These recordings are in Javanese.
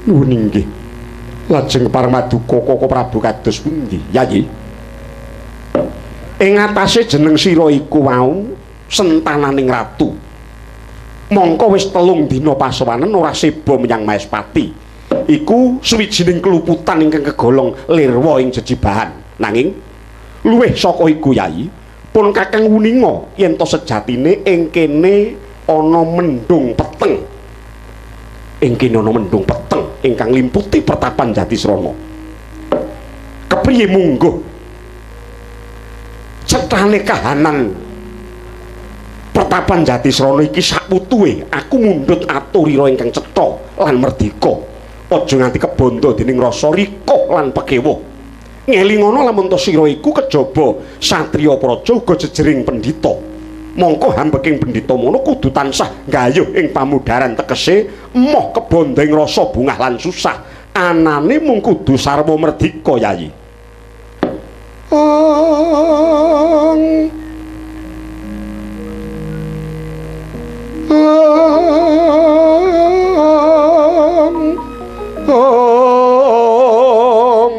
Nuwun inggih. Lajeng pareng paduka Koko Prabu kados pundi, Yayi? Ing atase jeneng sira iku wau sentananing ratu. Mongko wis 3 dina pasowanan ora seba menyang Maespati. Iku suwijining keluputan ingkang kegolong lirwa ing jejibahan. Nanging luwih saka iku, Yayi, pun kakang wuninga yen to sejatine ing kene ana mendung peteng. Ing kene ana mendung peteng ingkang limputi pertapan Jatisrana. Kepriye mungguh cethane kahanan pertapan Jatisrana iki saputuhe aku mundhut aturira ingkang cetha lan merdika. Aja nganti kebandha dening rasa rikuh lan pekewuh. Ngelingono lamun to sira iku kejaba satriya praja uga jejering pendhita. Mongko hambeking pendhita mono kudu tansah nggayuh ing pamudaran, tegese emoh kebandha ing rasa bungah lan susah. Anane mung kudu sarwa merdika, Yayi. Ong ong ong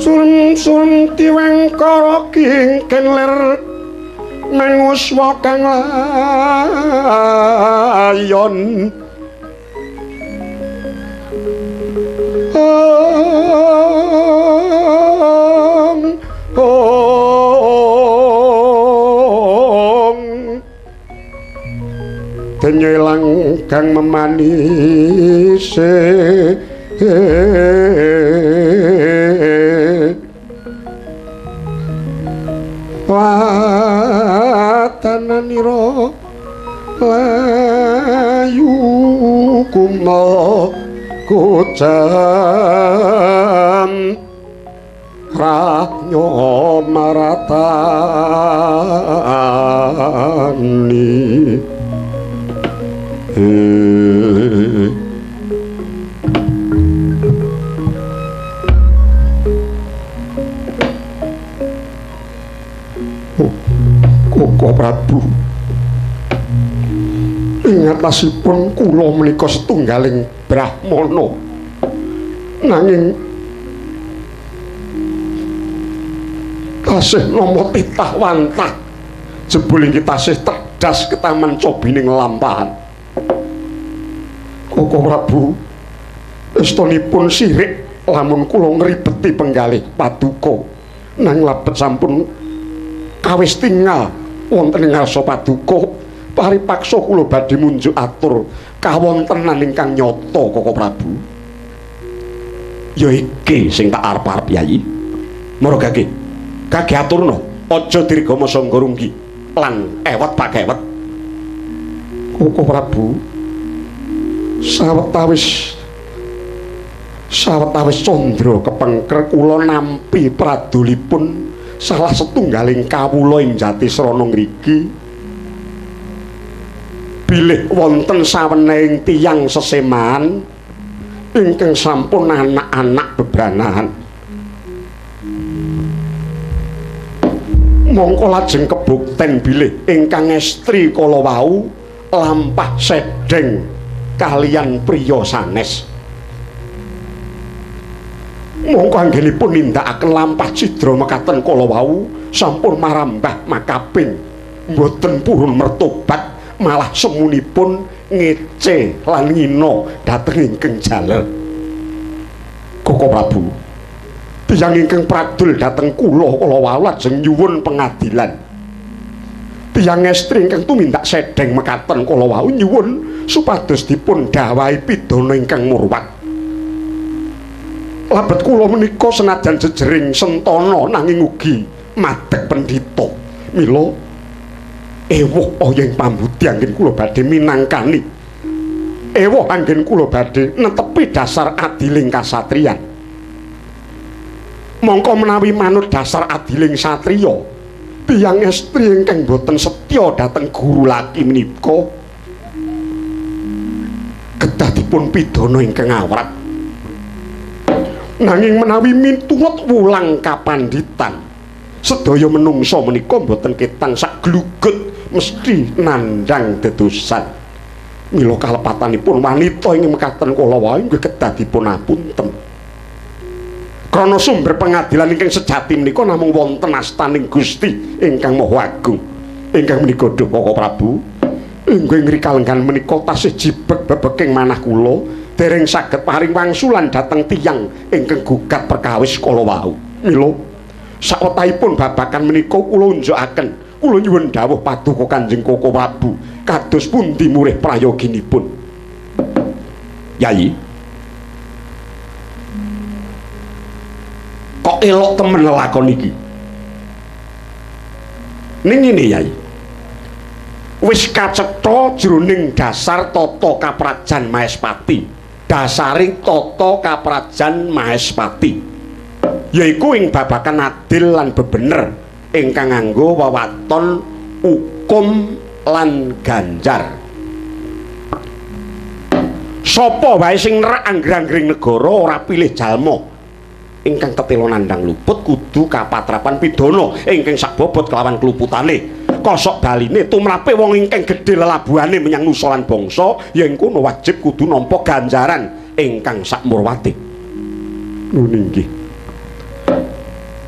Sun-sun tiwengkara kingken lir menguswa kang layon. Ong ong denyelang kang memanise watananira layu kuma kujam rahnyo maratani. Koko Prabu, ing atasipun kula menika setunggaling brahmana, nanging tasih nama titah wantah jebul inggih tasih tedas ketaman cobining lampahan. Koko Prabu, estunipun sirik lamun kula ngribeti penggalih paduka, nang labet sampun kawis tingal wonten ing ngarsa paduka, paripaksa kula badhe munjuk atur kawontenan ingkang nyata, Koko Prabu. Ya iki sing tak arep-arep, Yayi. Mara gage, gage aturna, aja dirgama sangga runggi lan ewet pakewet. Koko Prabu, sawetawis candra kepengker kula nampi pradulipun salah setunggaling kawula ing Jatisrana ngriki bilih wonten sawenehing tiyang sesemahan ingkang sampun anak-anak bebranahan. Mongko lajeng kebukten bilih ingkang estri kala wau lampah sedeng kaliyan priya sanes. Mongko anggenipun nindakaken lampah cidra mekaten kala wau sampun marambah makaping, mboten purun mertobat, malah semunipun ngece lan ngina dhateng ingkang jaler. Koko Prabu, tiyang ingkang pradul dhateng kula kala wau lajeng nyuwun pengadilan. Tiyang estri ingkang tumindak sedeng mekaten kala wau nyuwun supados dipun dawahi pidana ingkang murwat. Labet kula menika senajan jejering sentana nanging ugi madeg pendhita. Mila ewuh aya ing pambudi anggen kula badhe minangkani. Ewuh anggen kula badhe netepi dasar adiling kasatriyan. Mongko menawi manut dasar adiling satriya, tiyang estri ingkang boten setya dhateng guru laki menika kedah dipun pidana ingkang awrat. Nanging menawi miturut wulang kapandhitan, sedaya menungsa menika boten ketang sak glugut mesti nandhang dedosan. Mila kalepatanipun wanita ing mekaten kala wau inggih kedah dipun apunten. Krana sumber pengadilan ingkang sejati menika namung wonten astaning Gusti ingkang Maha Agung. Ingkang menika duh Koko Prabu, inggih ngrika lenggan menika tasih jibeg bebeking manah kula, dereng saged paring wangsulan dhateng tiyang ingkang gugat perkawis kala wau. Mila sawetahipun babagan menika kula unjukaken, kula nyuwun dawuh paduka Kanjeng Koko Prabu kados pundi murih prayoginipun. Yayi, kok elok temen lelakon iki. Ning ngene Yayi, wis kacetha jroning dasar tata kaprajan Maespati. Dasaring tata kaprajan Maespati yaiku ing babagan adil lan bebener ingkang nganggo wewaton hukum lan ganjar. Sapa wae sing nerak angger-anggering negara ora pilih jalma ingkang tetela nandhang luput kudu kapatrapan pidana ingkang sakbobot kelawan kluputane. Kosok baline tumrape wong ingkang gedhe lelabuhane menyang nusa lan bangsa yen kono wajib kudu nampa ganjaran ingkang sakmurwate. Nuwun inggih.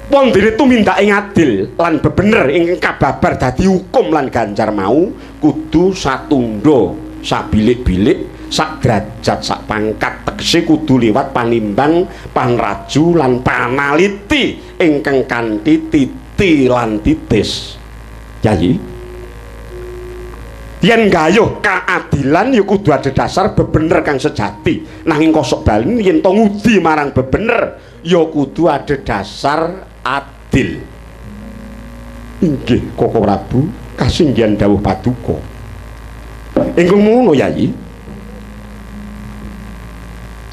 Wondene tumindak ing adil lan bebener ingkang kababar dadi hukum lan ganjar mau kudu satundha sabilik-bilik sak derajat sak pangkat, tegese kudu liwat panimbang panraju lan panaliti ingkang kanthi titi lan titis. Yayi, yen gayuh keadilan ya kudu adhedhasar bebener kang sejati, nanging kosok bali yen to ngudi marang bebener ya kudu adhedhasar adil. Inggih Koko Prabu, kasinggihan dawuh paduka. Ingkang ngono Yayi,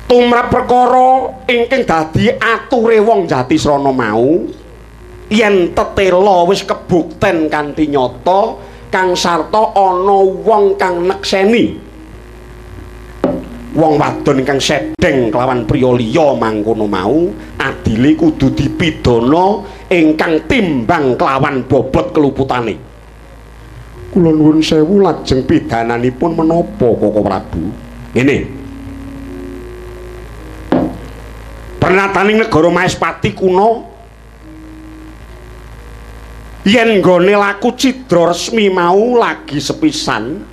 tumrap perkara ingkang dadi ature wong Jatisrana mau yen tetela wis kebukten kanthi nyata kang sarta ana wong kang nekseni wong wadon ingkang sedeng kelawan priya liya mangkono mau adile kudu dipidana ingkang timbang kelawan bobot keluputane. Kula nuwun sewu, lajeng pidananipun menapa Koko Prabu? Ngene, pernataning negara Maespati kuno yen nggone laku cidra resmi mau lagi sepisan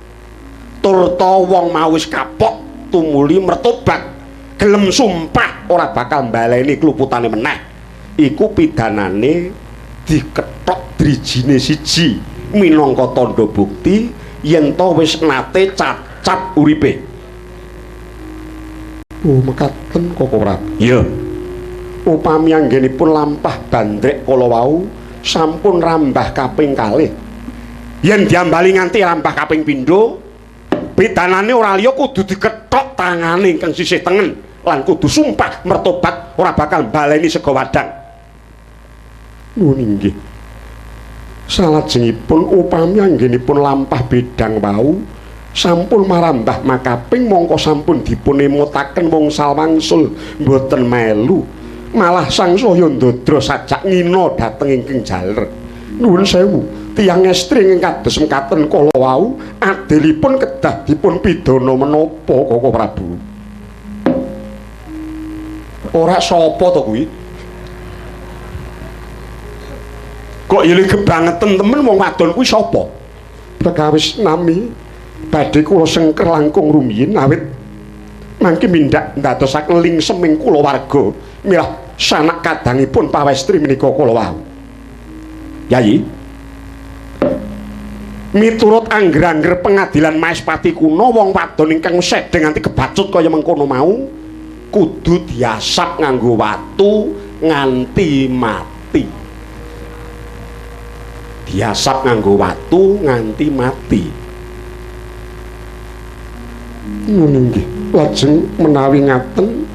turta wong mau wis kapok tumuli mertobat gelem sumpah ora bakal mbaleni kluputane meneh, iku pidanane dikethok drijine siji minangka tandha bukti yen to wis nate cacat uripe. Oh, mekaten Koko Prabu. Iya. Upami anggenipun lampah bandrek kala wau sampun rambah kaping kalih, yen diambali nganti rambah kaping pindho pidanane ora liya kudu dikethok tangane ingkang sisih tengen lan kudu sumpah mertobat ora bakal mbaleni sega wadang. Nuwun inggih. Salajengipun upami anggenipun lampah bedang wau sampun marambah makaping mongko sampun dipun emutaken wongsal wangsul mboten melu, malah sangsaya ndadra sajak ngina dhateng ingkang jaler. Nuwun sewu, tiyang estri ingkang kados mekaten kala wau adilipun kedah dipun pidana menapa Koko Prabu? Ora sapa to kuwi? Kok yeli kebangeten temen wong wadon kuwi sapa? Perkawis nami badhe kula sengker langkung rumiyin awit mangke mindhak ndadosaken lingseming kulawarga milah sanak kadangipun pawestri menika kala wau. Yayi, miturut angger-angger pengadilan Maespati kuno wong wadon ingkang sedeng nganti kebacut kaya mengkono mau kudu diasap nganggo watu nganti mati. Diasap nganggo watu nganti mati. Ngono nggih. Lajeng menawi ngaten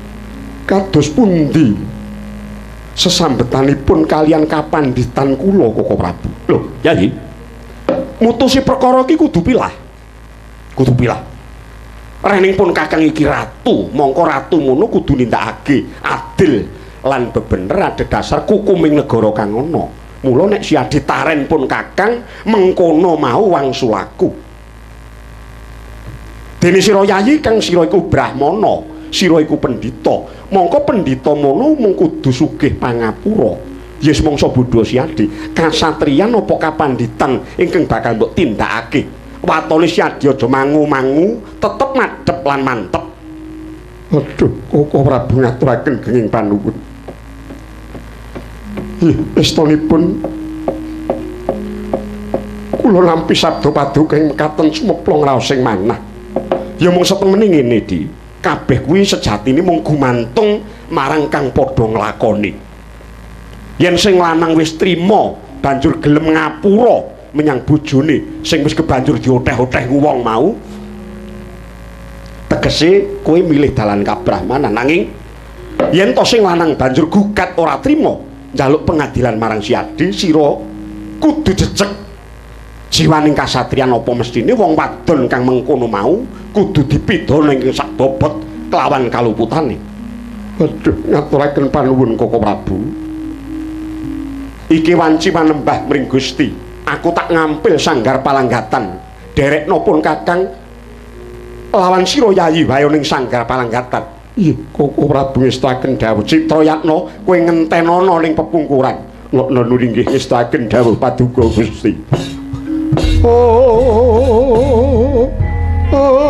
kados pundi sesambetanipun kalian kapanditan kula Koko Prabu? Lho, Yayi, mutusi perkara iki kudu pilah. Kudu pilah. Rening pun kakang iki ratu, mongko ratu ngono kudu nindakake adil lan bebener adhedhasar kukuming negara kang ana. Mula nek siadi taren pun kakang mengkono mau wangsulaku. Dene sira yayi kang sira iku brahmana, sira iku pendhita. Mongko pendhita mono mung kudu sugih pangapura. Yes mangsa bodho Siadi, kasatriyan apa kapanditan ingkang bakal mbok tindakake. Watone Siadi aja mangu-mangu, tetep madhep lan mantep. Aduh, Koko Prabu ngaturaken genging panuwun. Ih, estonipun kula nampi sabda paduka ing mekaten sumeplong raos sing manah. Ya mung setemene ngene, Di. Kabeh kuwi sejatine mung gumantung marang kang padha nglakoni. Yen sing lanang wis trima banjur gelem ngapura menyang bojone sing wis kebanjur dioteh-oteh wong mau, tegese kowe milih dalan kabrahmanan. Nanging yen to sing lanang banjur gugat ora trima njaluk pengadilan marang Siadi, sira kudu jejeg jiwaning kasatriyan apa mestine wong wadon kang mengkono mau kudu dipidana ing sak bobot kelawan kaluputane. Aduh, ngaturaken panuwun Koko Prabu. Iki wanci manembah mring Gusti. Aku tak ngampil sanggar palanggatan. Derekno pun Kakang lawan sira yayi wae ning sanggar palanggatan. Ih, Koko Prabu ngestaken dawuh. Citrayatna kowe ngentenono ning pepungkuran. Lokno nuli nggih ngestaken dawuh paduka Gusti. Oh, oh, oh.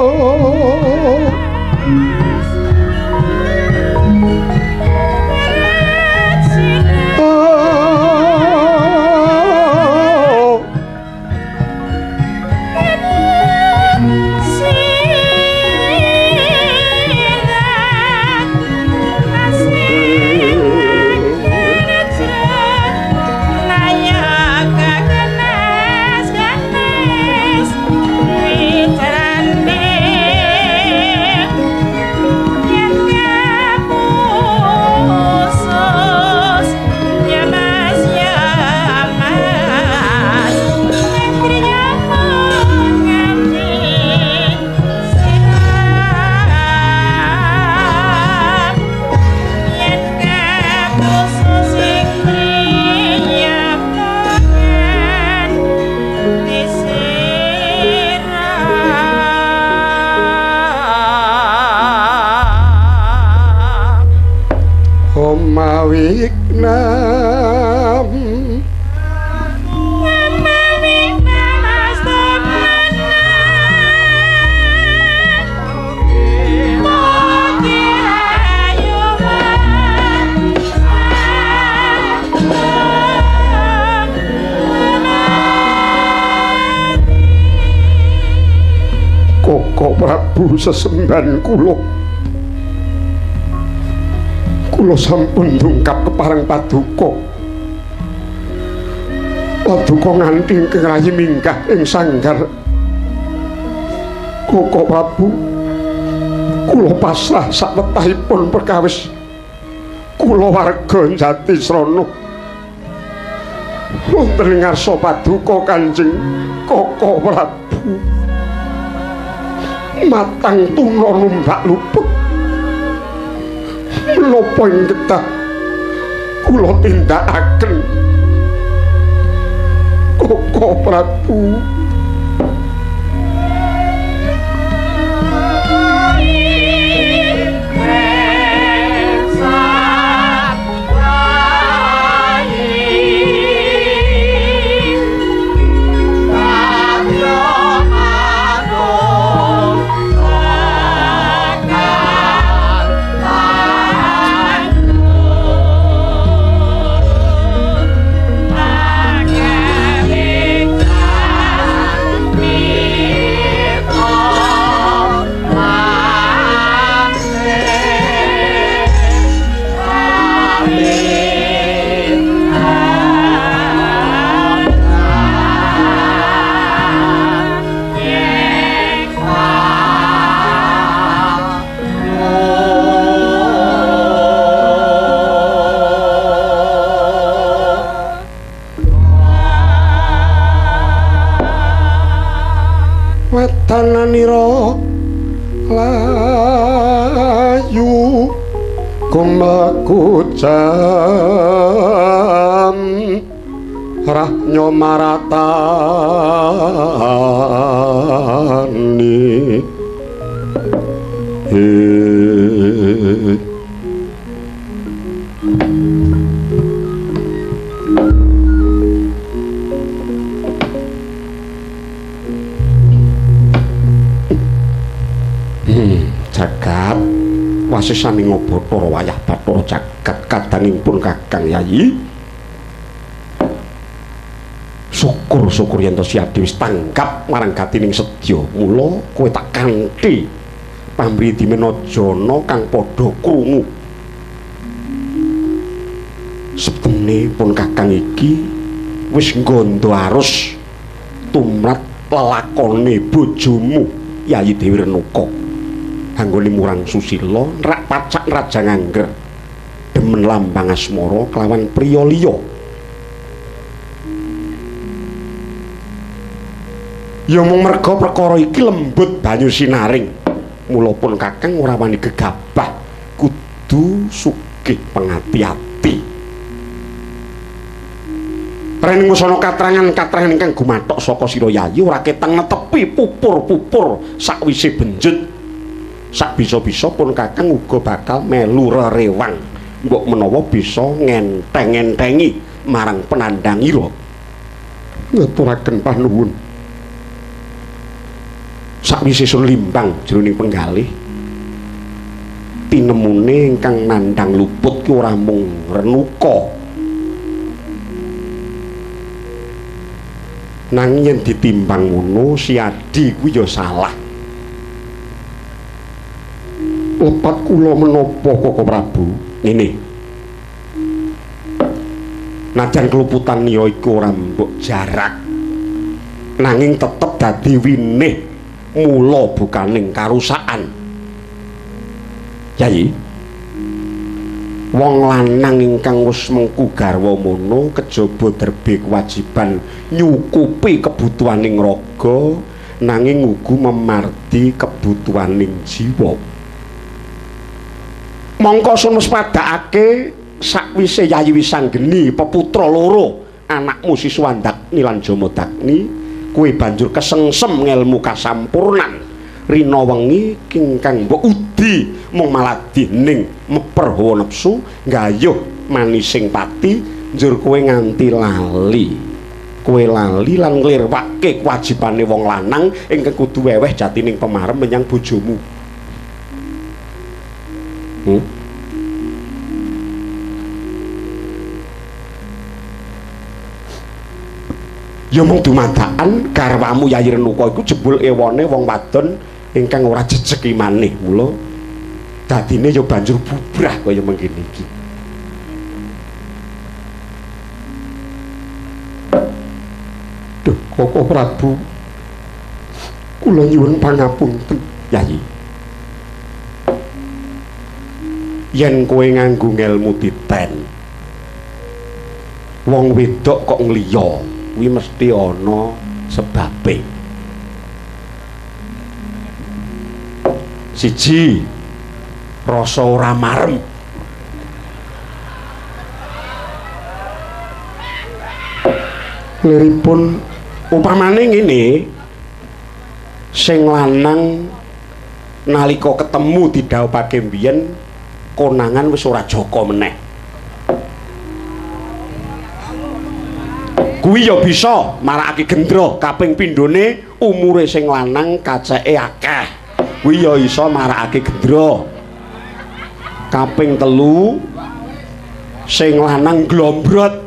Koko Prabu sesembahan kula. Kula sampun dungkap kepareng paduka. Paduka nganti ingkang rayi minggah ing sanggar. Koko Prabu, kula pasrah sakwetahipun perkawis kula warga Jatisrana. Wonten ngarsa paduka Kanjeng Koko Prabu. Matang tuna numbak luput. Menapa ing kedah kula tindakaken Koko Prabu? Wetananira layu kumlaku jam rahnyo maratani. Jagat wasisaning Bathara wayah Bathara Jagat kadanging pun Kakang Yayi. Syukur-syukur yen to Siadi wis tanggap marang gatining sedya. Mula kowe tak kanthi pamrih dimenajana kang padha krungu. Septene pun Kakang iki wis nggondo arus tumrap lelakone bojomu Yayi Dewi Renuka. Anggone murang susila rak pacak raja ngangger demen lambang asmara kelawan priya liya. Ya mung merga perkara iki lembut banyu sinaring. Mula pun Kakang ora wani gegabah, kudu sugih pengati-ati. Rening usana katrangan-katrangan ingkang gumathok saka sira Yayi ora ketang netepi pupur-pupur sakwise benjut. Sak bisa-bisa pun Kakang uga bakal melu rerewang. Mbok menawa bisa ngenteng-entengi marang penandhangira. Ngaturaken panuwun. Sakwise sun limbang jroning penggalih, tinemune ingkang nandhang luput ki ora mung Renuka. Nanging yen ditimbang ngono Siadi kuwi ya salah. Lepat kula menapa Koko Prabu? Ngene. Najan keluputan ya iku ora mbok jarak, nanging tetep dadi winih mula bukaning karusaan. Yayi, wong lanang ingkang wis mengku garwa mono kejaba derbe kewajiban nyukupi kebutuhaning raga, nanging uga memardi kebutuhaning jiwa. Mongko sun wis padhakake sakwise Yayi Wisanggeni peputra loro anakmu Siswandagni lan Jamadagni, kowe banjur kesengsem ngelmu kasampurnan. Rina wengi kingkang mbok udi mung maladih ning meper hawa nepsu nggayuh manising pati, njur kowe nganti lali. Kowe lali lan nglirwake kewajibane wong lanang ingkang kudu weweh jatining pemarem menyang bojomu. Ya mung dumadakan garwamu Yayi Renuka iku jebul ewane wong wadon ingkang ora jejeg imane. Mula dadine ya banjur bubrah kaya mengkene iki. Duh Koko Prabu, kula nyuwun pangapunten Yayi. Yen kowe nganggo ngelmu titen, wong wedok kok ngliya, kuwi mesti ana sebabe. Siji, rasa ora marem. Liripun upamane ngene, sing lanang nalika ketemu didhawuhake mbiyen konangan wis ora jaka meneh. Kuwi ya bisa marakake gendra kaping pindhone umure sing lanang kaceke akeh. Kuwi ya iso marakake gendra. Kaping telu sing lanang glombrot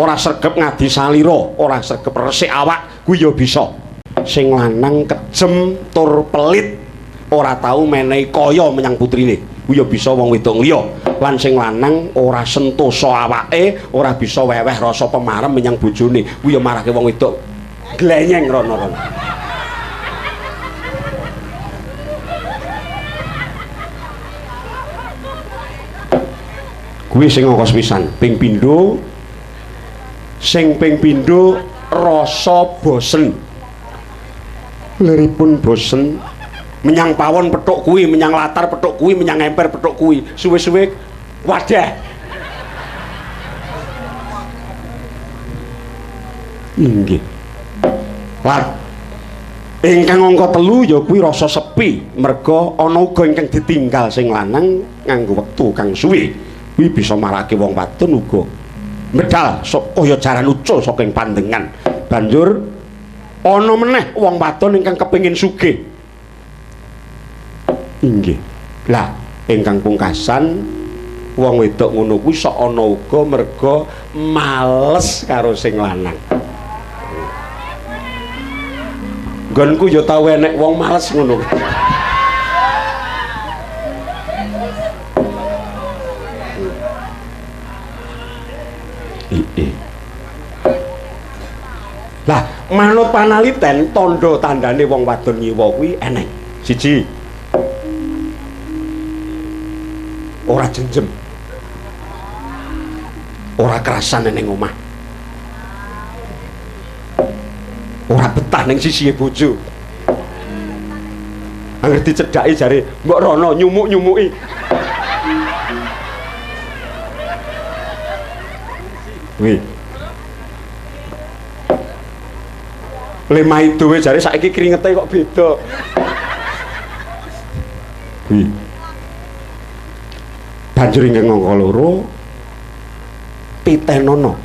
ora sregep ngadi salira, ora sregep resik awak, kuwi ya bisa. Sing lanang kejem tur pelit, ora tau menehi kaya menyang putrine, kuwi ya bisa wong wedok liya. Lan sing lanang ora sentosa awake, ora bisa weweh rasa pemarem menyang bojone, kuwi ya marake wong wedok glenyeng rono-rono. Kuwi sing angka sepisan. Ping pindho, sing ping pindho rasa bosen. Liripun bosen menyang pawon pethuk kuwi, menyang latar pethuk kuwi, menyang emper pethuk kuwi, suwe-suwe wadah. Inggih. Lan ingkang angka telu ya kuwi rasa sepi, merga ana uga ingkang ditinggal sing lanang nganggo wektu kang suwe. Kuwi bisa marake wong wadon uga medal sok kaya jaran ucul saking pandengan. Banjur ana meneh wong wadon ingkang kepengin sugih. Inggih. Lah ingkang pungkasan wong wedok ngono kuwi sok ana uga merga males karo sing lanang. Nggonku ya tau enek wong males ngono. Lah manut panaliten tandha tandane wong wadon ngiwa kuwi eneng. Siji, ora jenjem, ora kerasan ning omah, ora betah ning sisihe bojo. Angger dicedhaki jare mbok rono nyumuk-nyumuki. Wih. Lemah itu jare saiki kringete kok beda. Wih. Banjur ingkang angka loro, titenono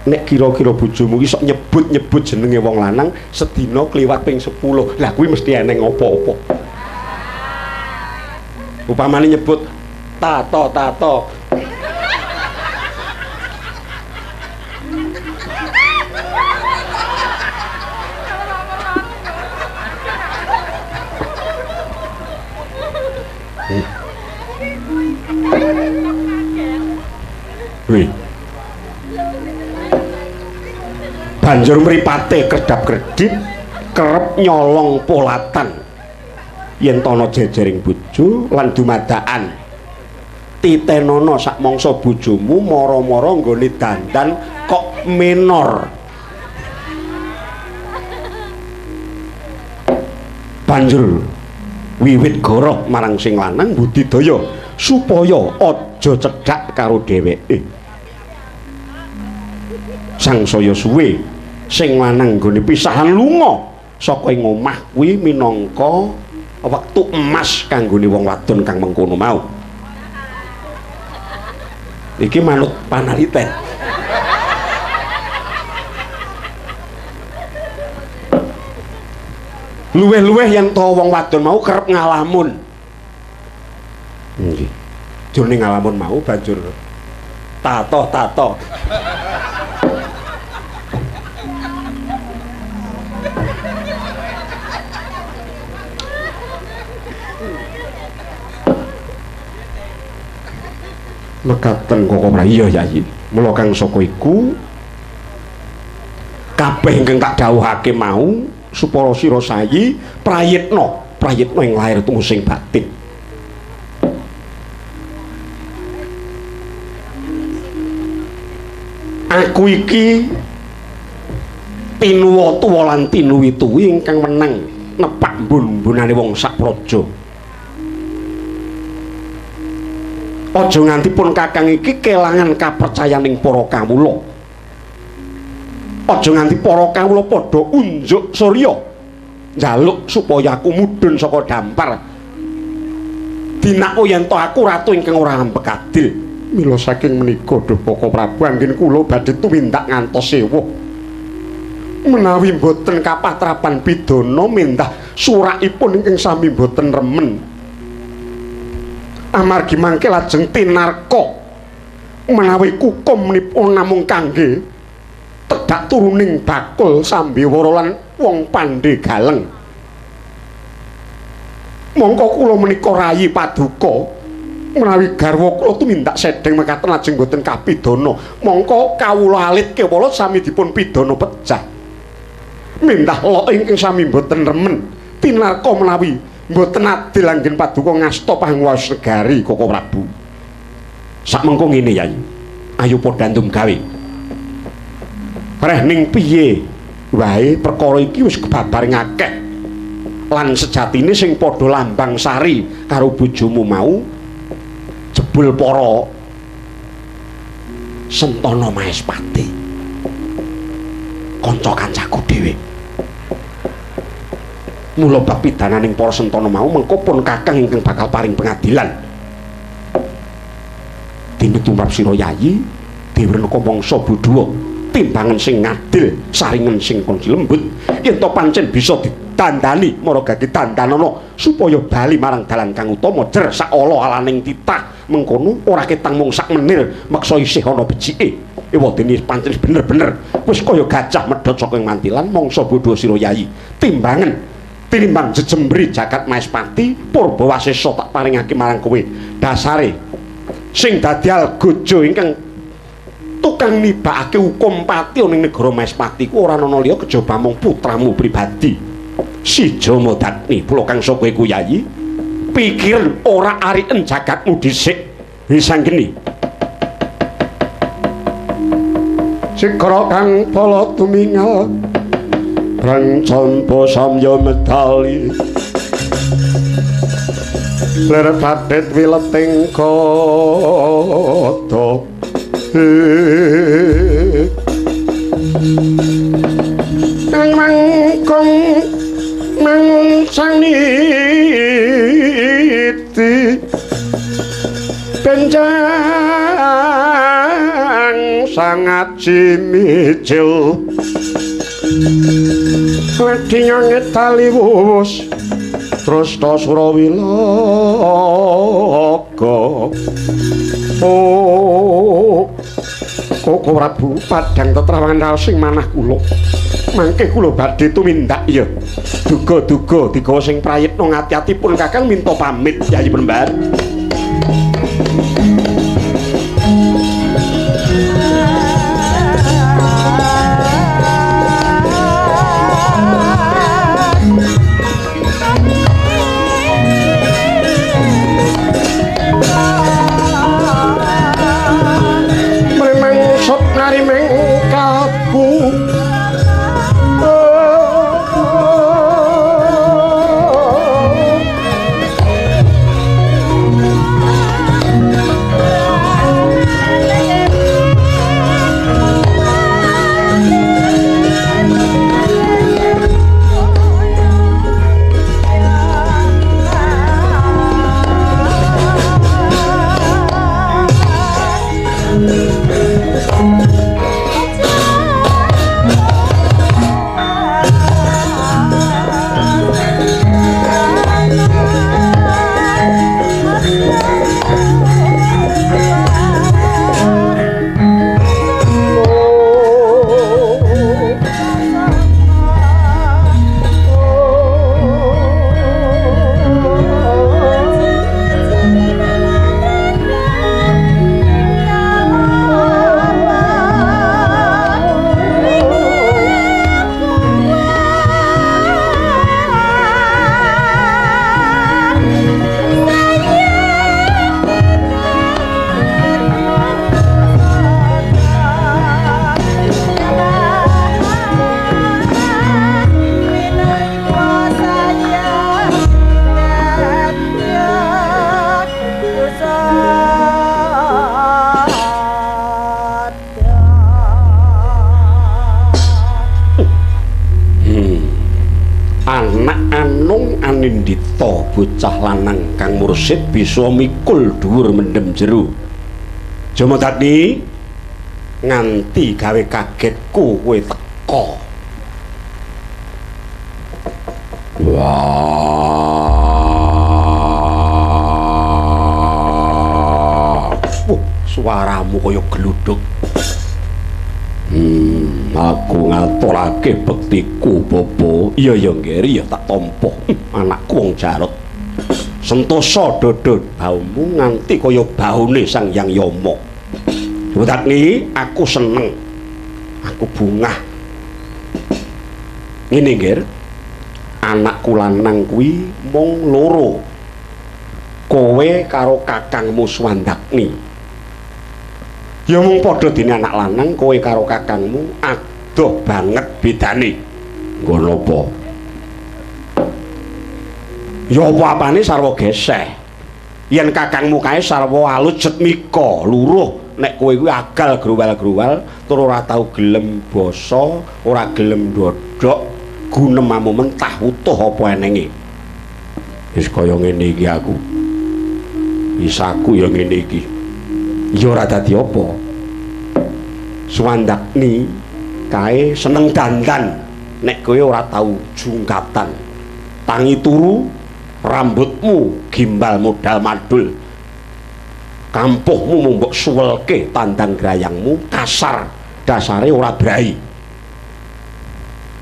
nek kira-kira bojomu iki sok nyebut-nyebut jenenge wong lanang sedina kliwat ping 10. Lah kuwi mesti eneng apa-apa. Upamane nyebut tato tato. Wih. Banjur mripate kedap-kedip kerep nyolong polatan yen tana jejering bojo lan dumadakan. Titenono sak mangsa bojomu mara-mara nggone dandan kok menor. Banjur wiwit goroh marang sing lanang budidaya supaya aja cedhak karo dheweke. Sangsaya suwe sing lanang nggone pisahan lunga saka ing omah kuwi minangka wektu emas kanggone wong wadon kang mengkono mau. Iki manut panaliten. Luwih-luwih yen to wong wadon mau kerep ngalamun. Nggih. Jroning ngalamun mau banjur tato-tato. Mekaten Koko Prabu. Iya Yayi. Mula kang saka iku kabeh ingkang tak dawuhake mau supaya sira sayi prayitna, prayitna ing lair tumusing batin. Aku iki tinuwa tuwa lan tinuwi-tuwi ingkang wenang nepak mbun-mbunane wong sak praja. Aja nganti pun kakang iki kelangan kapercayaning para kawula. Aja nganti para kawula padha unjuk surya njaluk supaya aku mudhun saka dampar. Dinakku yen to aku ratu ingkang ora ampek adil. Mila saking menika duh Baka Prabu anggen kula badhe tumindak ngantos sewuh. Menawi mboten kapatrapan pidana mendah surakipun ingkang sami mboten remen. Amargi mangke lajeng tinarka menawi kukum nipun namung kangge tedhak turuning bakul sambiwara lan wong pandhe galeng. Mongko kula menika rayi paduka menawi garwa kula tumindak sedheng mekaten lajeng boten kapidana, mongko kawula alit kewala sami dipun pidana pejah. Mindah lok ingkang sami boten remen tinarka menawi mboten adil anggen paduka ngasta panguwaos negari Koko Prabu. Sak mengko ngene Yayi, ayo padha andum gawe. Reh ning piye wae perkara iki wis kebabar ngakeh. Lan sejatine sing padha lambang sari karo bojomu mau jebul para Sentana Maespati. Kanca kancaku dhewe. Mula bab pidananing para sentana mau mengko pun kakang ingkang bakal paring pengadilan. Dene tumrap sira Yayi, Dewanaka mangsa bodhuwa, timbangan sing ngadil, saringan sing kunci lembut, yen to pancen bisa Ditandani maragaki dandanana supaya bali marang dalan kang utama jer sak ala-alaning titah mengkono ora ketang mung sak menir meksa isih ana becike. Ewadene pancen bener-bener wis kaya gajah medhot saka ing mantilan mangsa bodho sira Yayi. Timbangen tinimbang jejembri jagat Maespati Purba Wasesa tak paringake marang kowe. Dasare sing dadi algojo ingkang tukang nibakake hukum pati ning negara Maespati ku ora ana liya kejaba mung putramu pribadi. Si Jamadagni pula kang saka iku Yayi pikir ora ariken jagatmu dhisik wis anggeni Sikra kang pala tumingal brang campa samya medali lir badet wileting kada kang mangkung mangun saniti benjang sangat cimicil wedi ngetali wuwus terus ta Surawilaga. Oh Koko Prabu padhang tetrawangan raos sing manah kula mangke kula badhe tumindak ya duga-duga digawa sing prayitna ngati-ati pun kakang minta pamit Yayi Penemban. Mremangsut narimeng kalbu Anindita bocah lanang kang mursid bisa mikul dhuwur mendem jero. Jamadagni nganti gawe kagetku kowe teka. Wah, suaramu kaya gluduk. Aku ngaturake bektiku bapa. Iya ya Ngger, ya tak tampa. Anakku wong Jarot. Sentosa dodo baumu nganti kaya baune Sang Hyang Yama. Jamadagni, aku seneng. Aku bungah. Ngene Ngger. Anakku lanang kuwi mung loro. Kowe karo kakangmu Swandagni. Ya mung padha dene anak lanang kowe karo kakangmu adoh banget bedane. Nggo napa? Ya apa-apane sarwa geseh. Yen kakangmu kae sarwa alus jetmika, luruh, nek kowe kuwi agal growal-growal tur ora tau gelem basa, ora gelem ndodhok, gunemamu mentah utuh apa enenge. Wis kaya ngene iki aku. Isaku ya ngene iki. Ya ora dadi apa. Swandagni kae seneng dandan, nek kowe ora tau jungkatan. Tangi turu rambutmu gimbal modal madul. Kampuhmu mbok suwelke tandang grayangmu kasar dasare ora brai.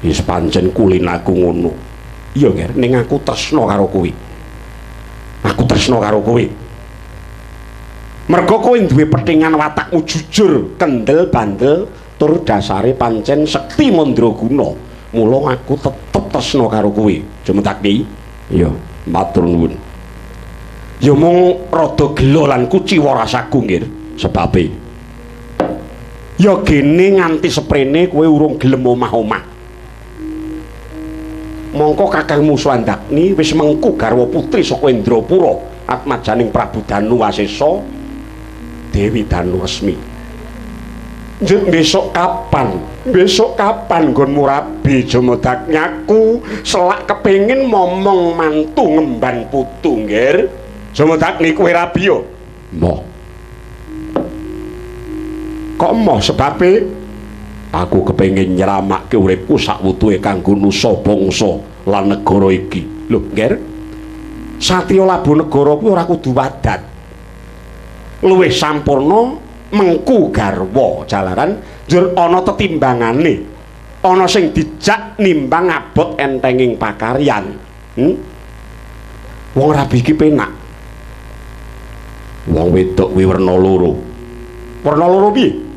Wis pancen kulinaku ngono. Iya, Nger, ning aku tresna karo kowe. Aku tresna karo kowe. Mergo kowe duwe pethingan watakmu jujur, kendel, bandel, tur dasare pancen sekti mandraguna. Mula aku tetep tresna karo kowe. Jumetakni. Iya, matur nuwun. Ya mung rada gela lan kuciwa rasaku, Nggir, sebabe. Ya gene nganti seprene kowe urung gelem omah-omah. Mongko kakangmu Swandagni wis mengku garwa putri saka Indrapura, atmajaning Prabu Danu Wasesa, Dewi Danu Resmi. Njut besok kapan? Besok kapan nggonmu rabi Jamadagni? Aku selak kepengin momong mantu ngemban putu, Nggir. Jamadagni kowe rabi yo? Moh. Kok moh sebabe? Aku kepengin nyeramakke uripku sakwutuhe kanggo nusa bangsa lan negara iki. Lho, Nggir. Satriya Labu Negara kuwi ora kudu wadat. Luwih sampurna mengku garwa jalaran njur ana tetimbangane. Ana sing dijak nimbang abot entenging pakaryan. Wong rabi iki penak. Wong wedok kuwi werna loro. Werna loro piye?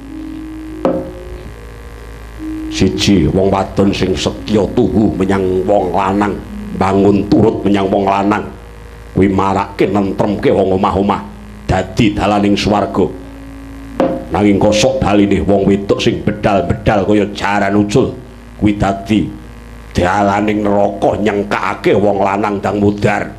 Siji, wong wadon sing setya tuhu menyang wong lanang, bangun turut menyang wong lanang. Kuwi marake nentremke wong omah-omah, dadi dalaning swarga. Nanging kosok baline wong wedok sing bedal-bedal kaya jaran ucul, kuwi dadi dalaning neraka nyengkakake wong lanang dang mudhar.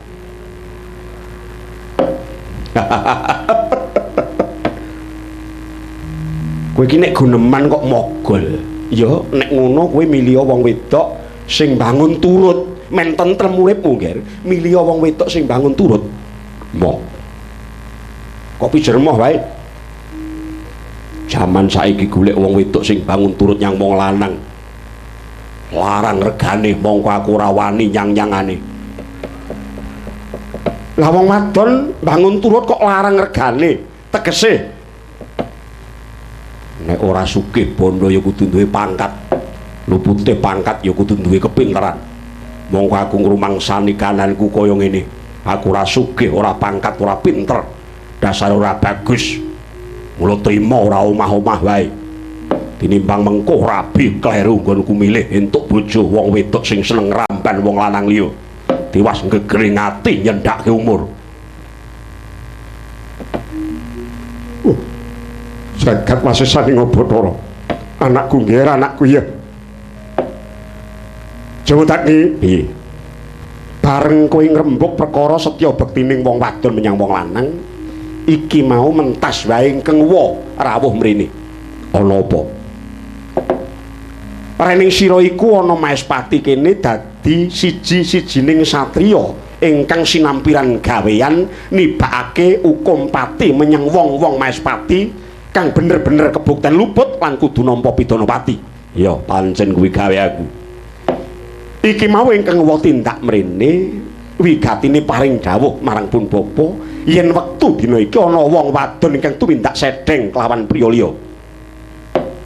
Kowe iki nek guneman kok mogol. Ya nek ngono kowe milih wong wedok sing bangun turut, men tentrem uripmu, Nggir. Milih wong wedok sing bangun turut. Moh. Kok pijer moh wae. Jaman saiki golek wong wedok sing bangun turut nyang wong lanang. Larang regane, mongko aku ora wani nyang-nyangane. Lah wong wadon bangun turut kok larang regane, tegese nek ora sugih bondo ya kudu duwe pangkat. Lupute pangkat ya kudu duwe kepinteran. Mongko aku ngrumangsani kananku kaya ngene. Aku ora sugih, ora pangkat, ora pinter. Dasar ora bagus. Mula trima ora omah-omah wae. Tinimbang mengko rabi kleru nggonku milih entuk bojo wong wedok sing seneng ngramban wong lanang liya. Tiwas ngegering ati nyendhake umur. Jagat wasesaning Bathara. Anakku nggih, anakku iya. Jamadagni, piye? Bareng kowe ngrembug perkara setya bektining wong wadon menyang wong lanang, iki mau mentas wae ingkang wa rawuh mrene. Ana apa? Rening sira iku ana Maespati kene dadi siji-sijining satriya ingkang sinampiran gawean nibakake hukum pati menyang wong-wong Maespati kang bener-bener kebukten luput lan kudu nampa pidana pati. Ya, pancen kuwi gawe aku. Iki mau ingkang wa tindak mrene wigatine paring dawuh marang pun bapa yen wektu dina iki ana wong wadon ingkang tumindak sedeng kelawan priya liya.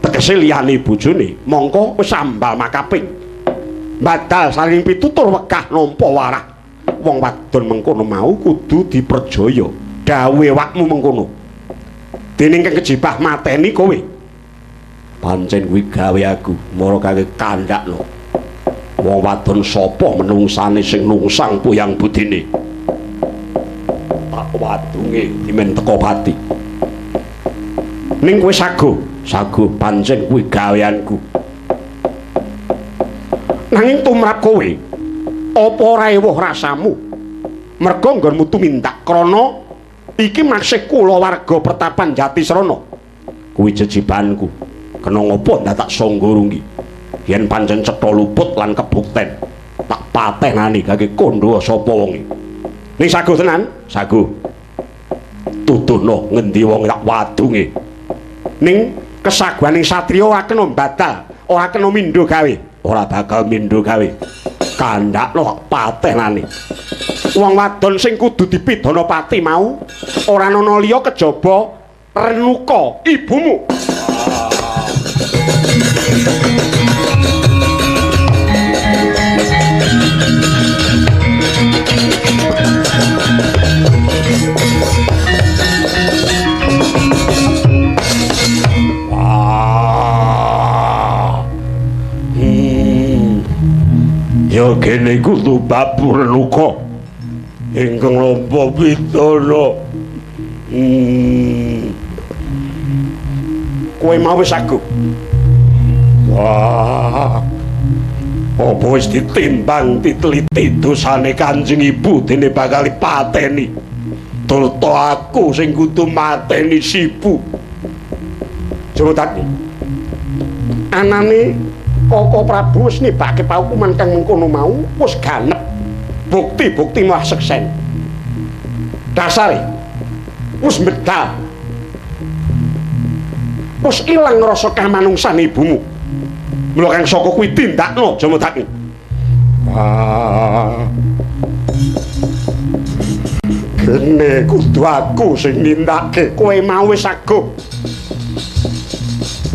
Tegese liyane bojone, mongko wis ambal makaping. Badal saling pitutur wegah nampa warah. Wong wadon mengkono mau kudu diperjaya. Dawuhe wakmu mengkono. Dening kang kejebah mateni kowe. Pancen kuwi gawe aku, mara kangge kandhakno. Wong wadon sapa menungsane sing nungsang puyang budine? Tak wadunge dimen teko pati. Ning kowe sago, sago pancen kuwi gaweanku. Nanging tumrap kowe, apa ora ewuh rasamu? Merga nggonmu tumindak krana iki maksih kula warga Pertapan Jatisrana. Kuwi jejibanku. Kena ngopo ndak tak sangga runggi? Yen pancen cetha luput lan kebukten, tak patenani kage kandha sapa wonge. Ning sago tenan? Sago. Tuduhno ngendi wong tak wadunge. Ning kesaguhaning satriya ora kena badal, ora kena mindho gawe. Ora bakal mindho gawe. Kandhakno patenane. Wong wadon sing kudu dipidana pati mau ora ana liya kejaba Renuka ibumu. Ya kene kudu Babu Renuka ingkang nampa pidana. Kowe mau wis aguh. Wah. Apa wis ditimbang diteliti dosane Kanjeng Ibu dene bakal dipateni. Turta aku sing kudu mateni Sibu. Jawadagni. Anane Koko Prabu wis nibake paukuman kang mengkono mau wis ganep. Bukti-bukti mah seksen. Dasare wis medal. Wis ilang rasa kamanungsan ibumu. Mula kang saka kuwi tindakno Jamadagni. Wah. Gene kudu aku sing nindakake. Kowe mau wis aguh.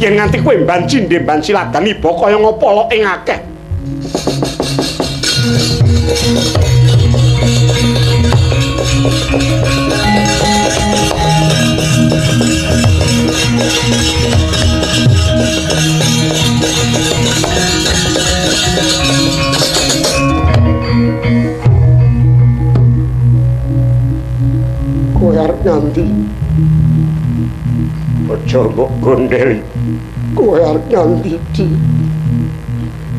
Yen nganti kowe mbanci ndemban siladan iba kaya ngapa loke akeh. Kowe arep nganti aja mbok gondeli. Kowe arep nganti di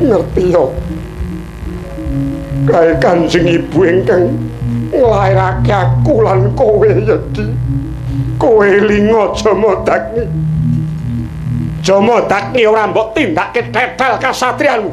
ngerti yo. Kae Kanjeng Ibu ingkang nglairake aku lan kowe ya di. Kowe linga Jamadagni. Jamadagni ora mbok tindake tetel kasatriyanmu.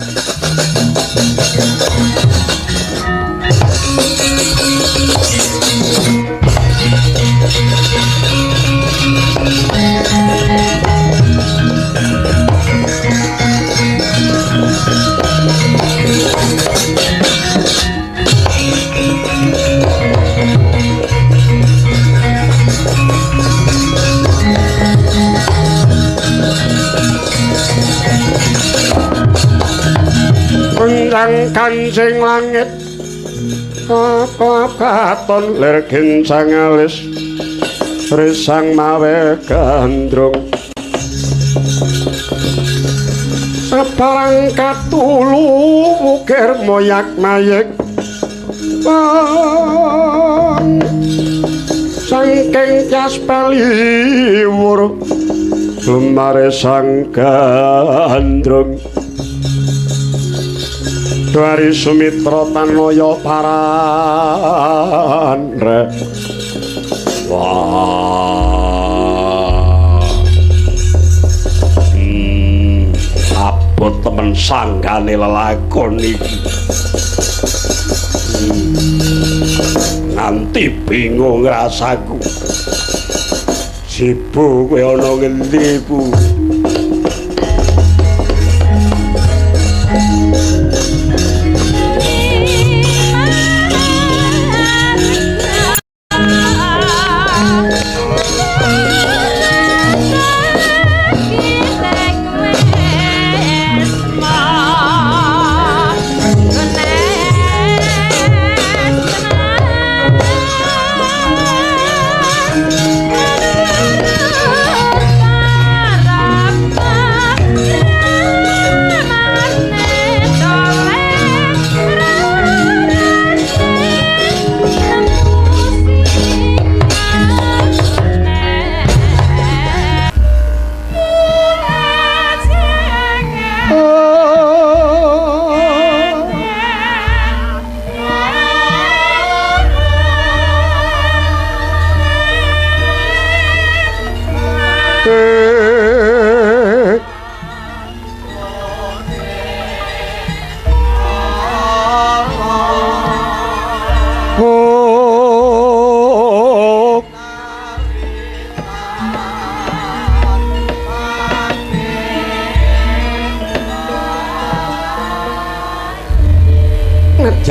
Kendang kancing langit katon lir gincang alis risang mawe gandrung barang katulu wukir moyak mayek sangking jas peliwur lumare sang gandrung dari Sumitra Tanaya paranre. Wah. Abot temen sanggane lelakon iki. Nganti bingung rasaku. Sibu kowe ana ngendi, Bu?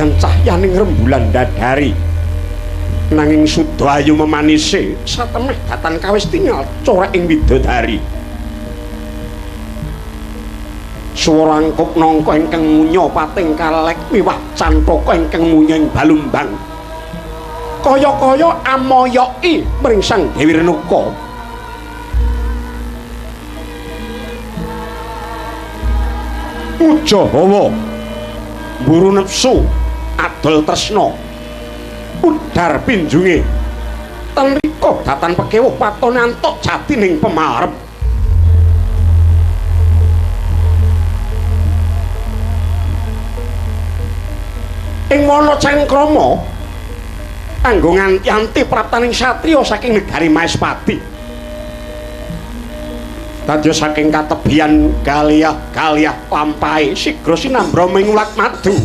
Kalayan cahyaning rembulan dadari. Nanging suda ayu memanise satemeh datan kawis tingal corak ing widodari. Swara angkup nangka ingkang munya pating kalek miwah cantaka ingkang munya ing balumbang. Kaya-kaya amoyoki mring Sang Dewi Renuka. Uja hawa mburu nepsu adol tresna udar pinjunge ten rika datan pekewuh patone antuk jatining pemarep. Ing wana cengkrama kanggo nganti-anti praptaning satriya saking negari Maespati. Dadya saking katebian galiah-galiah lampahe sigra sinambra mingulak madu.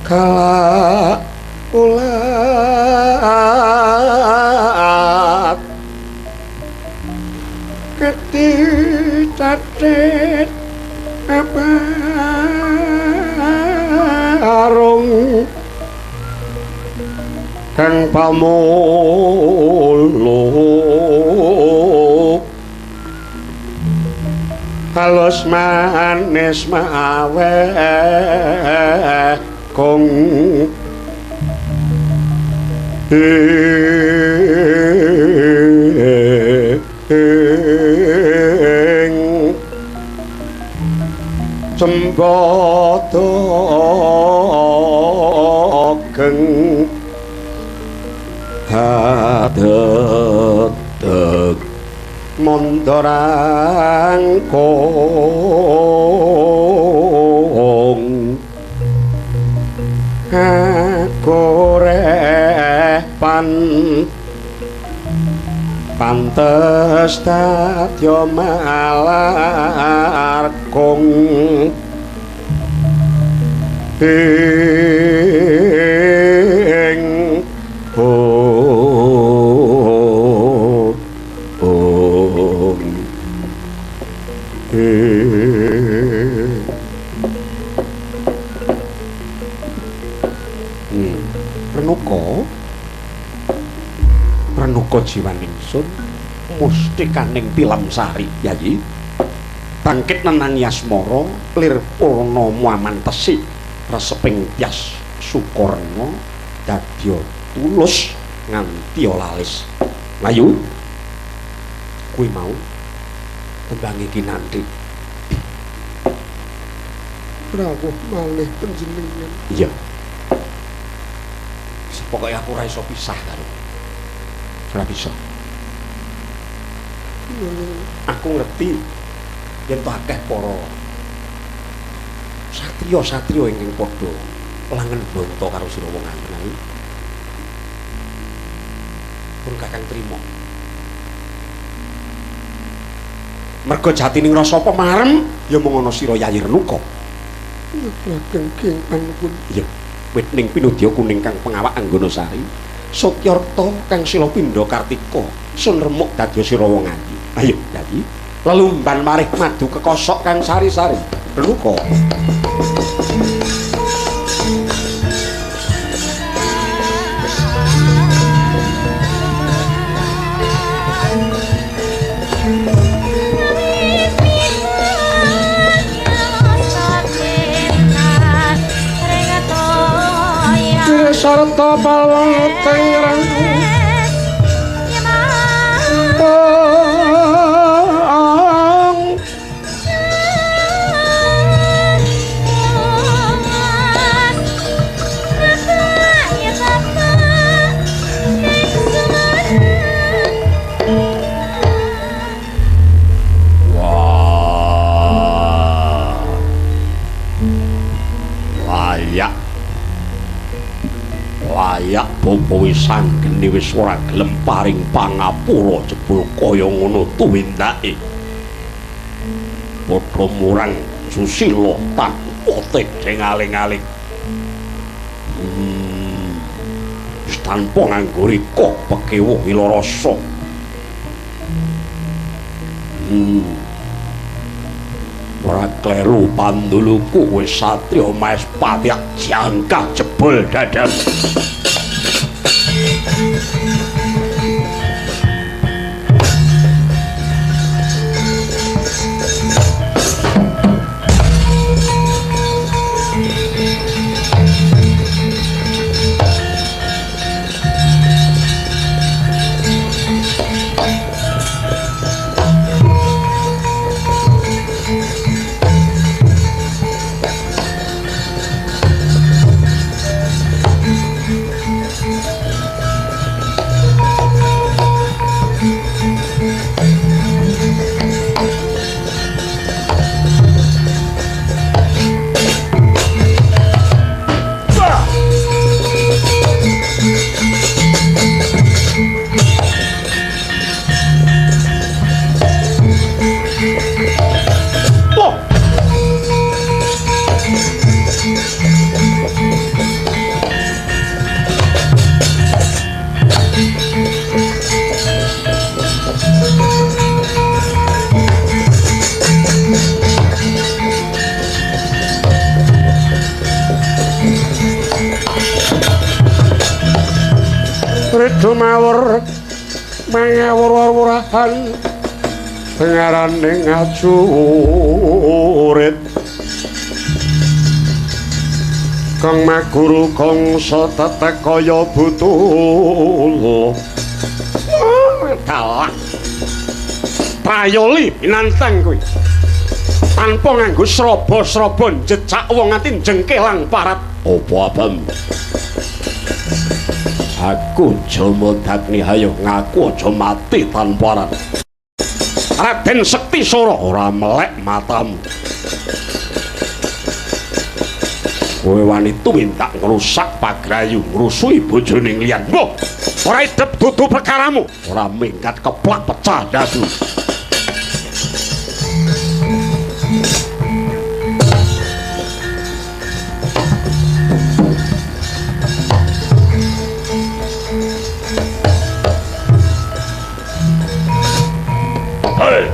Kala ulat keticatet parung kang pamulu halus manis mawe kong ing cembada geng kadedeg mondorangkung kagorepan pantes dadya malarkung ing Renuka Renuka jiwaningsun mustikaning tilam sari Yayi bangkit nenangi asmara lir purna muamantesi reseping tyas sukarna dadya tulus nganti lalis. Layu kuwi mau tembange kinanthi. Rawuh malih panjenengan. Iya. Pokoke aku ora iso pisah karo. Ora bisa. Aku ngerti yen to akeh para satriya-satriya ingkang padha langen bonto karo sira wong ayu. Pun kakang trima. Merga jatining rasa pemarem ya mung ana sira Yayi Renuka. Nyuwun king panuwun. Iya. Wit ning pinudya kuning kang pengawak Anggana Sari, Satyarta kang sila pindha Kartika, sun remuk dadya sira wong ayu. Ayo, Yayi. Lelumban marih madu kekosok kang sari-sari. Renuka. Sarta palwang tengrang. Apa wis anggene wis ora gelem paring pangapura jebul kaya ngono tuwindake. Padha murang susila tanpa tedheng aling-aling. Wis tanpa nganggo rika pekewuh ila rasa. Ora kleru panduluku wis satriya Maespati jangkah jebol dadam. Mawur mangawur-wurahan pengarane ngajurit kang maguru kangsa tetek kaya butul dalah prayoli pinantang kuwi tanpa nganggo sraba-sraba njejak wong ati jengkelang parat. Apa abam? Aku Jamadagni hayo ngaku aja mati tanpa arat. Raden Sekti Sora ora melek matamu. Kowe wani tumindak ngrusak pagrayu, ngrusuhi bojone liyan. Mbah, ora idep dudu perkaramu, ora minggat keplak pecah ndasmu. Hey!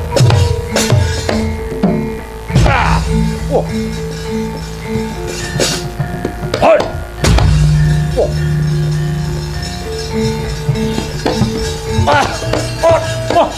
Ah! Oh. Hey! Oh. Ah! Oh! Oh!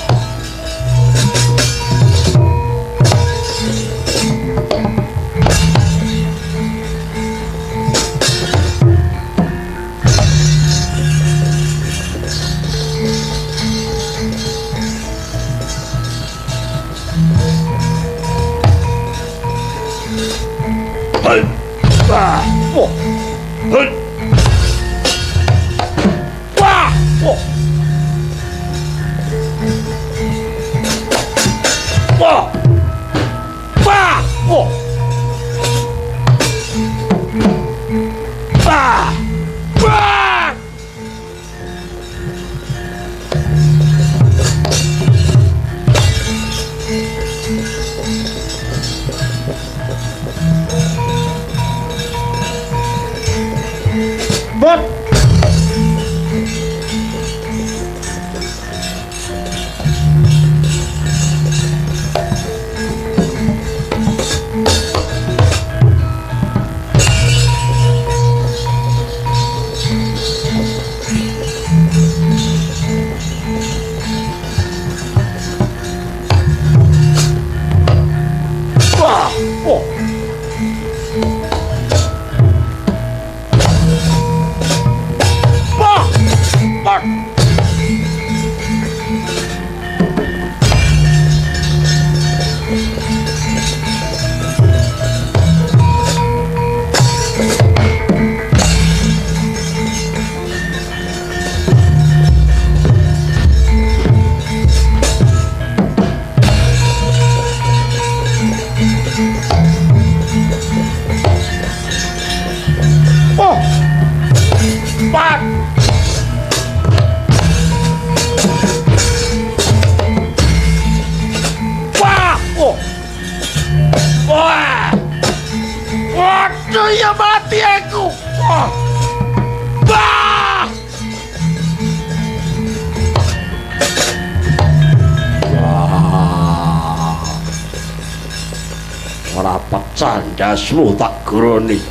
Hey! Ah! Oh! Hey! Wah! Oh! Wah! Wah! Oh! Wah! Wah! Bot. Ndasmu tak groni.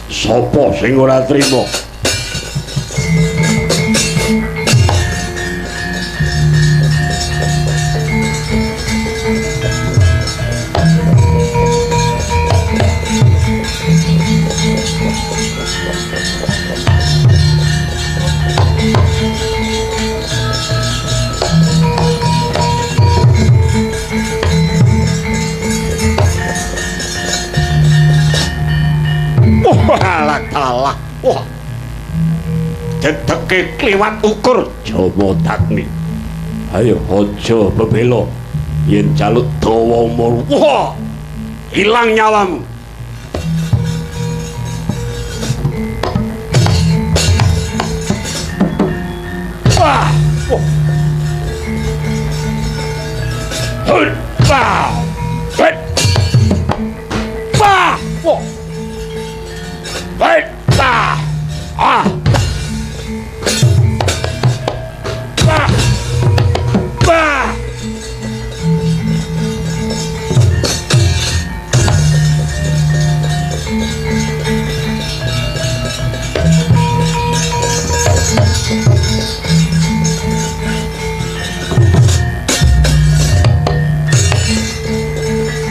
Sapa sing ora trima? Alah, wah. Dedeke kliwat ukur Jawa Dagni. Ayo aja bebela yen jaluk dawa umur. Wah. Ilang nyawamu. Wah. Wah. Hul. Wah. Hei. Wah. Wah. Hei. Ah. Ah. Bah. Bah.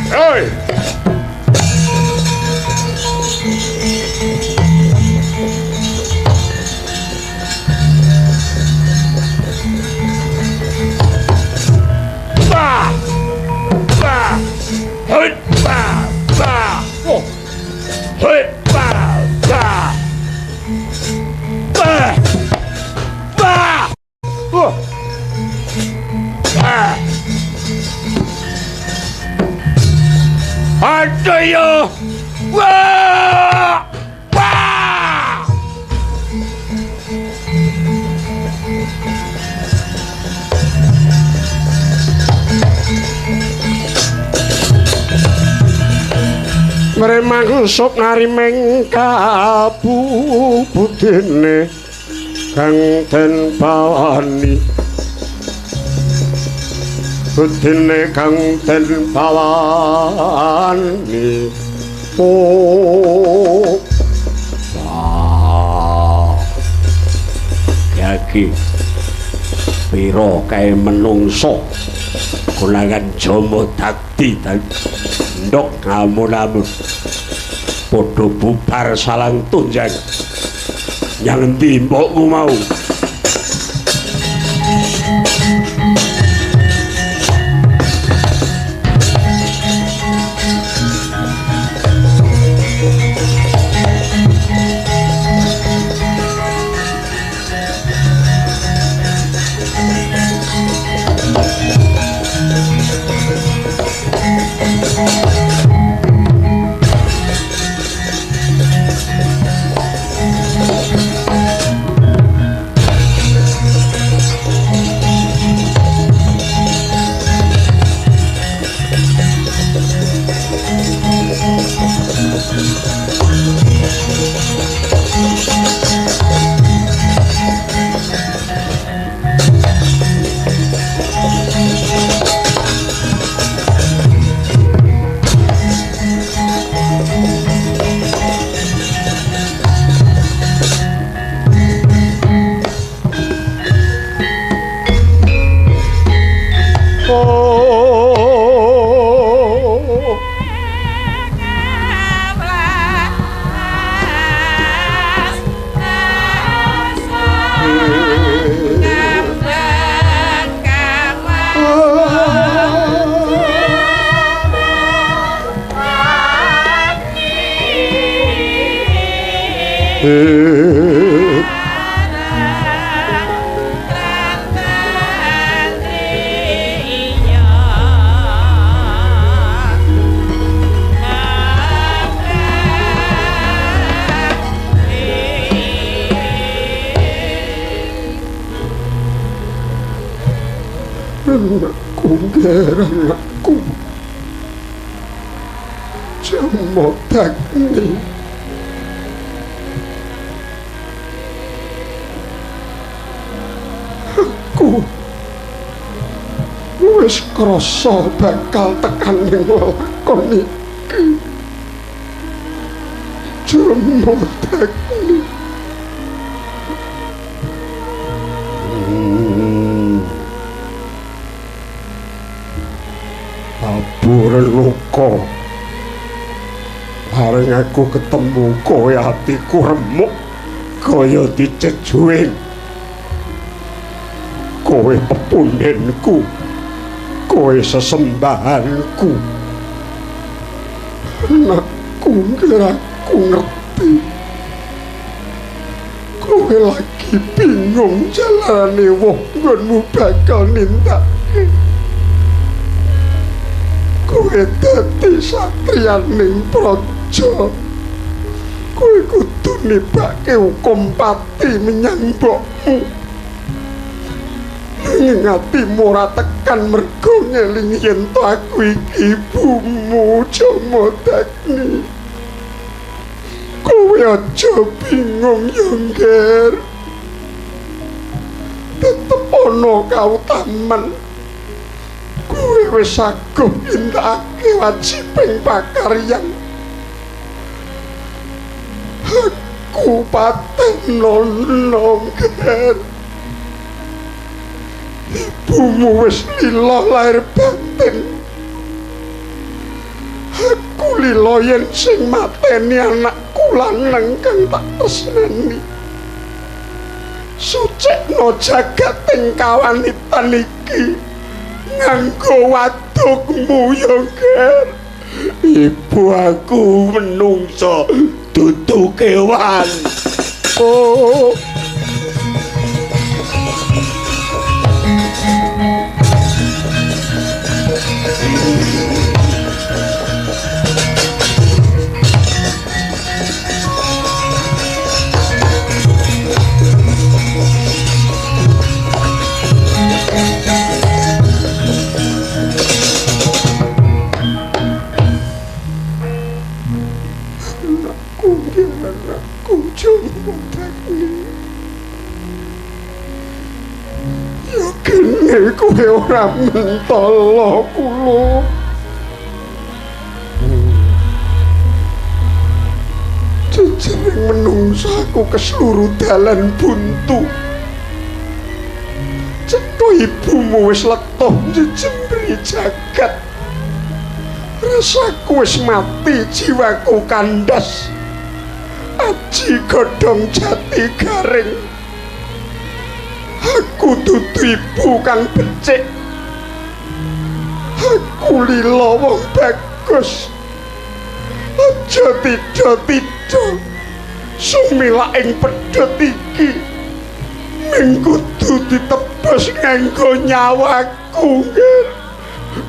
Hey. Aduh, wah, wah. Mremang sup ngarimeng kabudene kang den bawani. Budene kang den bawani. Oh. Wah. Yaki pira kae menungso konangan Jama Dagdi ndok ngamun-amun padha bubar salang tunjang. Nyang endi mbokmu mau? Anakku, Jama Dagni, aku wis krasa bakal tekan ning lakon iki. Jamadagni. Prabu Renuka, bareng aku ketemu kowe atiku remuk kaya dicejuing. Kowe pepundhenku, kowe sesembahanku. Anakku, aku ngerti kowe lagi bingung jalane woh nggonmu bakal nindakake. Kowe dadi satriyaning praja, kowe kudu nibake hukum pati menyang mbokmu. Nanging atimu ora tekan mergo ngeling yen to aku iki ibumu Jamadagni. Kowe aja bingung ya, Ngger. Tetep ana kautaman. Kowe wis saguh nindakake wajibing pakaryan. Aku patenono, Ngger. Ibumu wis lila lahir batin. Aku lila yen sing mateni anakku lanang kang tak tresnani. Sucikno jagating kawanitan iki nganggo wadukmu ya, Ger. Ibu aku menungso dudu kewan. Oh. Anakku Jamadagni. Ya kene kowe ora mentala kula. Jejering menungsa aku keseluruh dalan buntu. Cetha ibumu wis letuh njejembri jagat. Rasaku wis mati, jiwaku kandas. Aji godhong jati garing. Aku dudu ibu kang becik. Aku lila wong bagus. Aja tidha-tidha sumilak ing pedhot iki. Ming kudu ditebus nganggo nyawaku.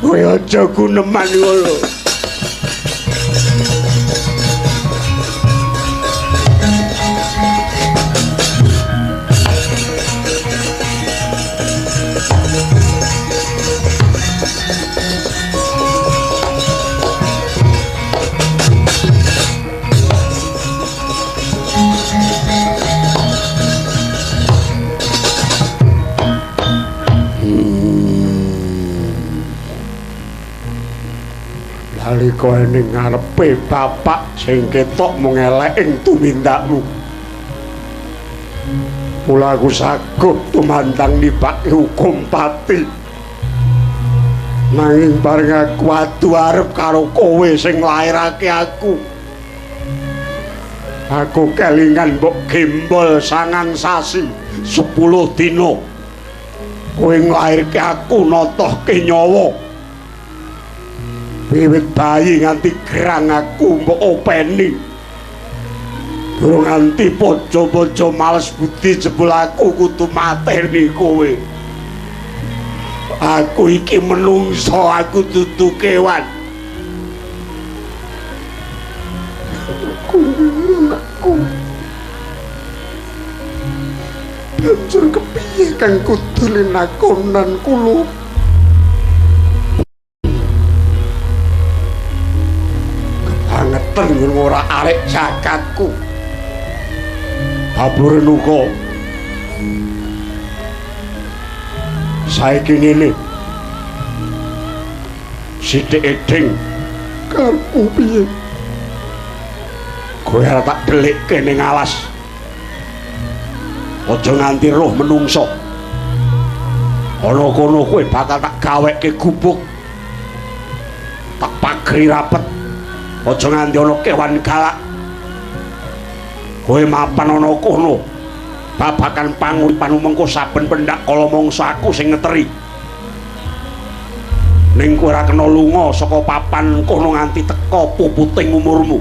Kowe aja guneman ngono. Nalika ning ngarepe bapak sing ketok mung elek ing tumindakmu. Mula aku saguh tumandang nibake hukum pati. Nanging bareng aku adu arep karo kowe sing nglairake aku. Aku kelingan mbok gembol 9 sasi 10 dina. Kowe nglairke aku notohke nyawa. Wiwit bayi nganti gerang aku mbok openi. Durung nganti pojo-pojo males budi jebul aku kudu mateni kowe. Aku iki menungso, aku dudu kewan. Aku banjur kepiye kang kudu linakonan kula? Kebangetan nggon ora arek jakatku. Prabu Renuka, saiki ngene, sithik eding karepmu piye? Kowe arep tak dhelikke ning alas. Aja nganti roh menungso. Ana kono kowe bakal tak gaweke gubuk. Tak pageri rapet. Aja nganti ana kewan galak. Kowe mapan ana kono. Babakan panguripan mengko saben pendak kala mangsa aku sing ngeteri. Ning kowe ora kena lunga saka papan kono nganti teka puputing umurmu.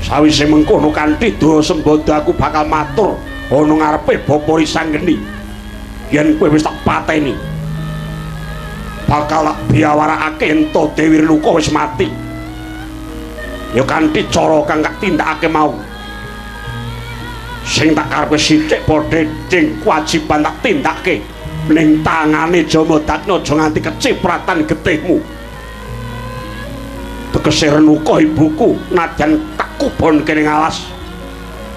Sawise mengkono kanthi daya sembada aku bakal matur ana ngarepe Bapa Risanggeni. Yen kowe wis tak pateni, bakal tak biawarakake ento Dewi Renuka wis mati. Ya kanthi cara kang tak tindakake mau. Sing tak karepe sithik padha ding kewajiban tak tindakake ning tangane Jamadagni aja nganti kecipratan getihmu. Tegese Renuka ibuku nadyan tak kubonke ning alas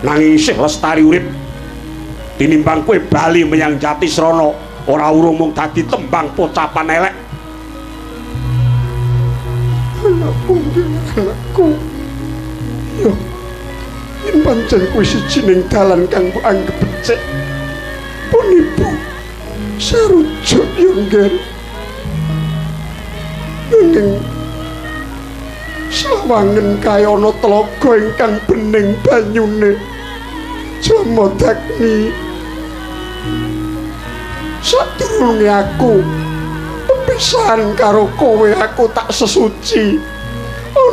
nanging isih lestari urip. Tinimbang kowe bali menyang Jatisrana ora urung mung dadi tembang pocapan elek. Anakku, anakku. Yo, yen pancen kuwi sijining dalan kang mbok anggep becik, pun ibu sarujuk yo ngger. Nanging sawangen kae ana tlaga ingkang bening banyune. Jamadagni, sadurunge aku pepisahan karo kowe aku tak sesuci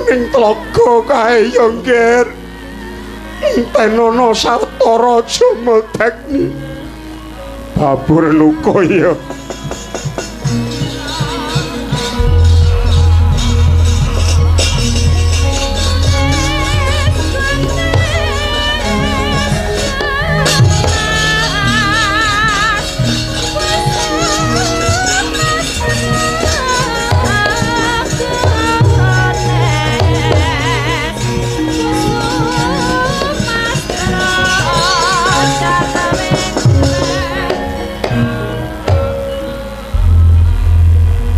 ning tlaga kae ya ngger. Entenono sawetara Jamadagni. Babur Renuka ya.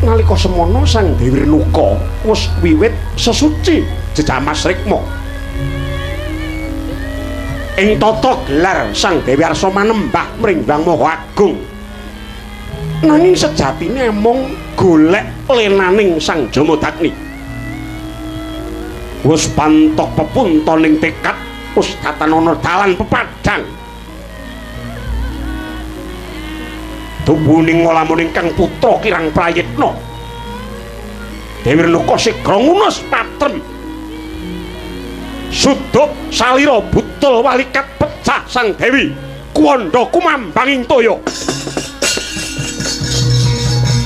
Nalika semono Sang Dewi Renuka wis wiwit sesuci jejamas rikma. Ing tata gelar Sang Dewi Arsa manembah mring Hyang Maha Agung. Nanging sejatine mung golek lenaning Sang Jamadagni. Wis pantok pepunta ning tekad wis datanana dalan pepadang. Tubuning nglamun ingkang putra kirang prayitna. Dewi Renuka sigra ngunus patrem. Suduk salira butul walikat pecah Sang Dewi. Kuwanda kumambang ing toya.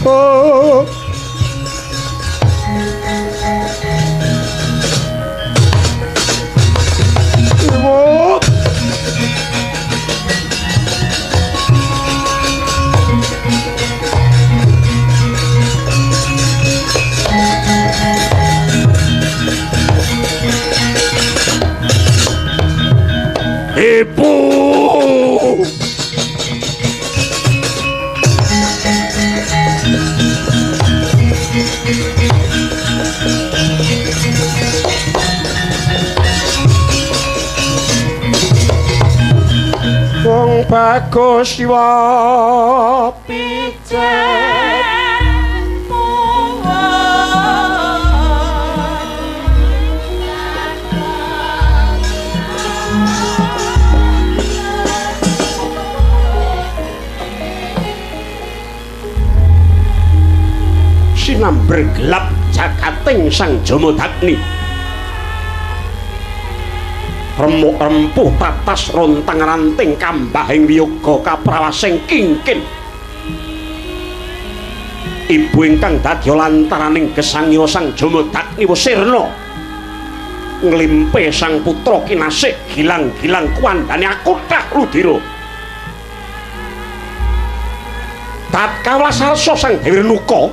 Oh. Ibu. Ibu. Wong bagus siwa pijet sinamber gelap jagating Sang Jamadagni. Remuk rempuh tatas rontang ranting kambahing wiyoga kaprawasing kingkin. Ibu ingkang dadya lantaraning gesangira Sang Jamadagni wis sirna. Nglimpe sang putra kinasih gilang-gilang kuwandane akuthah ludira. Tat kawelas arsa Sang Dewi Renuka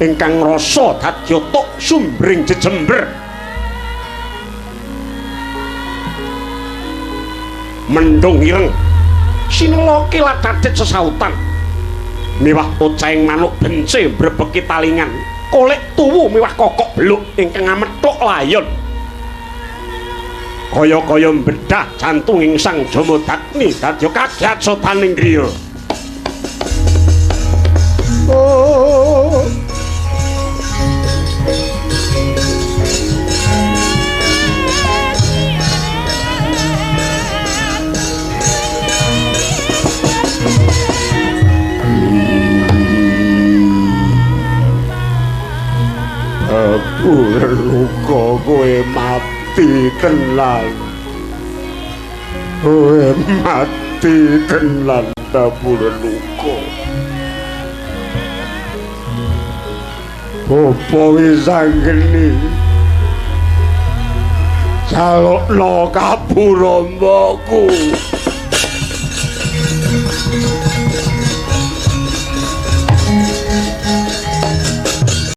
ingkang rasa dadya tuk sumbring jejember. Mendung ireng sinela kilat dadit sesautan. Miwah ocahing manuk bence mbrebeki talingan, kolek tuwu miwah kokok beluk ingkang amethuk layon. Kaya-kaya mbedah jantunging Sang Jamadagni dadi kaget sotaning griya. Oh. Aku luka kowe mati tenan. Kowe mati tenan Prabu Renuka. Bapa wis anggeni jalukna kapura mbokku.